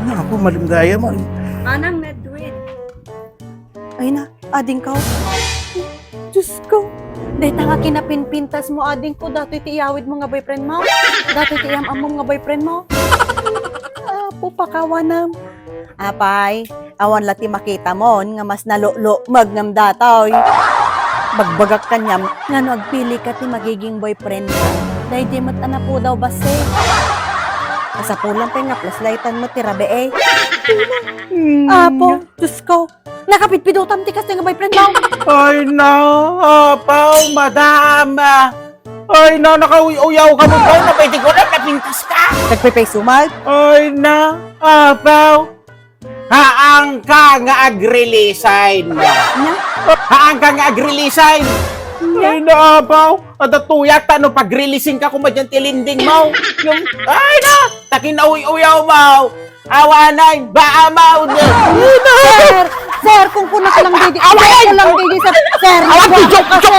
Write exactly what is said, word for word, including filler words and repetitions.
Naku, malem dayta man. Manang Nedwin. Ay na, adingko. Diyos ko. Dayta nga kinapinpintas mo, adingko, datoy ti iyawid mo nga boyfriend mo. Datoy ti iyam-ammom nga boyfriend mo. Apo, pakawanam. Apay, awan la ti makitamon nga mas naluklummeg ngem datoy. Bagbagak kaniam, ngano agpili ka ti magiging boyfriend mo? Daydi met a napudaw bassit. Kasapulan pay nga flashlightan mo ti rabii. Hmm. Apo, Diyos ko. Nakapidpidutam ti kastoy nga boyfriend mo. Ay na, apaw, madam. Ay na, nakauy-uyaw ka mo ba? Napwede ko na, napintas ka. Nagpipay sumal? Ay na, apaw. Haanka nga agreresign. Nya? Haanka nga agreresign. Nya? Ay na, apaw. Adda tuyak ta no pag-releasing ka kumadyan ti lending mo. Yung, ay na, takin auy-uyaw mo. Awanay, baa mo. Sir, sir, kung kunak lang didi, awan! Kung lang didi, sir, sir, awan, awan, joke, joke,